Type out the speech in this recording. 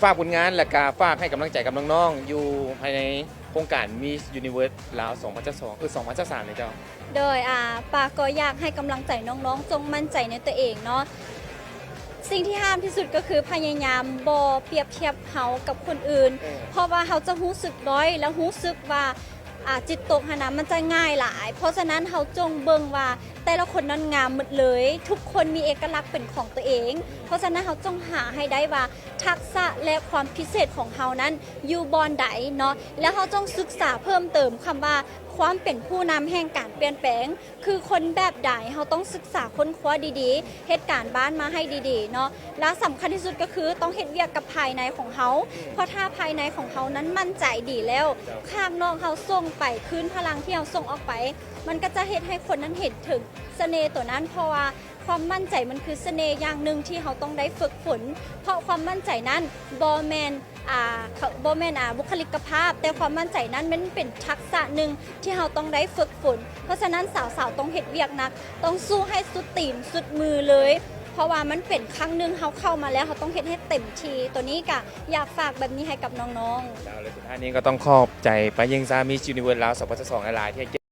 ຝາກຜົນງານ ແລະກະຝາກໃຫ້ກຳລັງໃຈກັບນ້ອງໆ ຢູ່ພາຍໃນໂຄງການ Miss Universe ລາວ ສອງພັນຊາວສອງ ເອີ ສອງພັນຊາວສາມນີ້ເຈົ້າ. ໂດຍ ອາ ປາກໍຢາກໃຫ້ກຳລັງໃຈນ້ອງໆ ຈົ່ງໝັ້ນໃຈໃນຕົວເອງເນາະ. ສິ່ງທີ່ຫ້າມທີ່ສຸດກໍຄືພະຍາຍາມບໍ່ປຽບທຽບເຮົາກັບຄົນອື່ນ ເອີ ເພາະວ່າເຮົາຈະຮູ້ສຶກດ້ອຍ ແລະ ຮູ້ສຶກວ່າ ອາ ຈິດຕົກຫັ້ນນະ ມັນຈະງ່າຍຫຼາຍ. ເພາະສະນັ້ນເຮົາຈົ່ງເບິ່ງວ່າແຕ່ລະຄົນນັ້ນງາມໝົດເລີຍ, ທຸກຄົນມີເອກະລັກເປັນຂອງຕົວເອງ. ເພາະສະນັ້ນເຮົາຈົ່ງຫາໃຫ້ໄດ້ວ່າທັກສະ ແລະ ຄວາມພິເສດຂອງເຮົານັ້ນຢູ່ບ່ອນໃດເນາະ, ແລ້ວເຮົາຈົ່ງສຶກສາເພີ່ມເຕີມຄຳວ່າຄວາມເປັນຜູ້ນຳແຫ່ງການປ່ຽນແປງ ຄືຄົນແບບໃດ, ເຮົາຕ້ອງສຶກສາຄົ້ນຄວ້າດີໆ, ເຮັດການບ້ານມາໃຫ້ດີໆເນາະ. ແລະ ສຳຄັນທີ່ສຸດກໍຄືຕ້ອງເຮັດວຽກກັບພາຍໃນຂອງເຮົາ, ເພາະຖ້າພາຍໃນຂອງເຮົານັ້ນໝັ້ນໃຈດີແລ້ວ, ຂ້າງນອກເຮົາສົ່ງໄປ, ຄືນພະລັງທີ່ເຮົາສົ່ງອອກໄປ, ມັນກໍຈະເຮັດໃຫ້ຄົນນັ້ນເຫັນເຖິງສະເໜ່ຕົວນັ້ນ, ເພາະວ່າຄວາມໝັ້ນໃຈມັນຄືສະເໜ່ຢ່າງໜຶ່ງທີ່ເຮົາຕ້ອງໄດ້ຝຶກຝົນ, ເພາະຄວາມໝັ້ນໃຈນັ້ນບໍ່ແມ່ນ ອ່າ ເຂົາ ບໍ່ແມ່ນ ອ່າ ບຸກຄະລິກກະພາບ, ແຕ່ຄວາມໝັ້ນໃຈນັ້ນມັນເປັນທັກສະໜຶ່ງທີ່ເຮົາຕ້ອງໄດ້ຝຶກຝົນ. ເພາະສະນັ້ນສາວໆຕ້ອງເຮັດວຽກໜັກ, ຕ້ອງສູ້ໃຫ້ສຸດຕີນສຸດມືເລີຍ, ເພາະວ່າມັນເປັນຄັ້ງໜຶ່ງເຮົາເຂົ້າມາແລ້ວ, ເຮົາຕ້ອງເຮັດໃຫ້ເຕັມທີ່. ໂຕນີ້ກະຢາກຝາກແບບນີ້ໃຫ້ກັບນ້ອງໆ. ແລ້ວສຸດທ້າຍນີ້ກໍຕ້ອງຂອບໃຈປ້າເຢັງຊາ Miss Universe ລາວ ສອງພັນຊາວສອງ ຫຼາຍໆ ທີ່ໃຫ້ກຽດ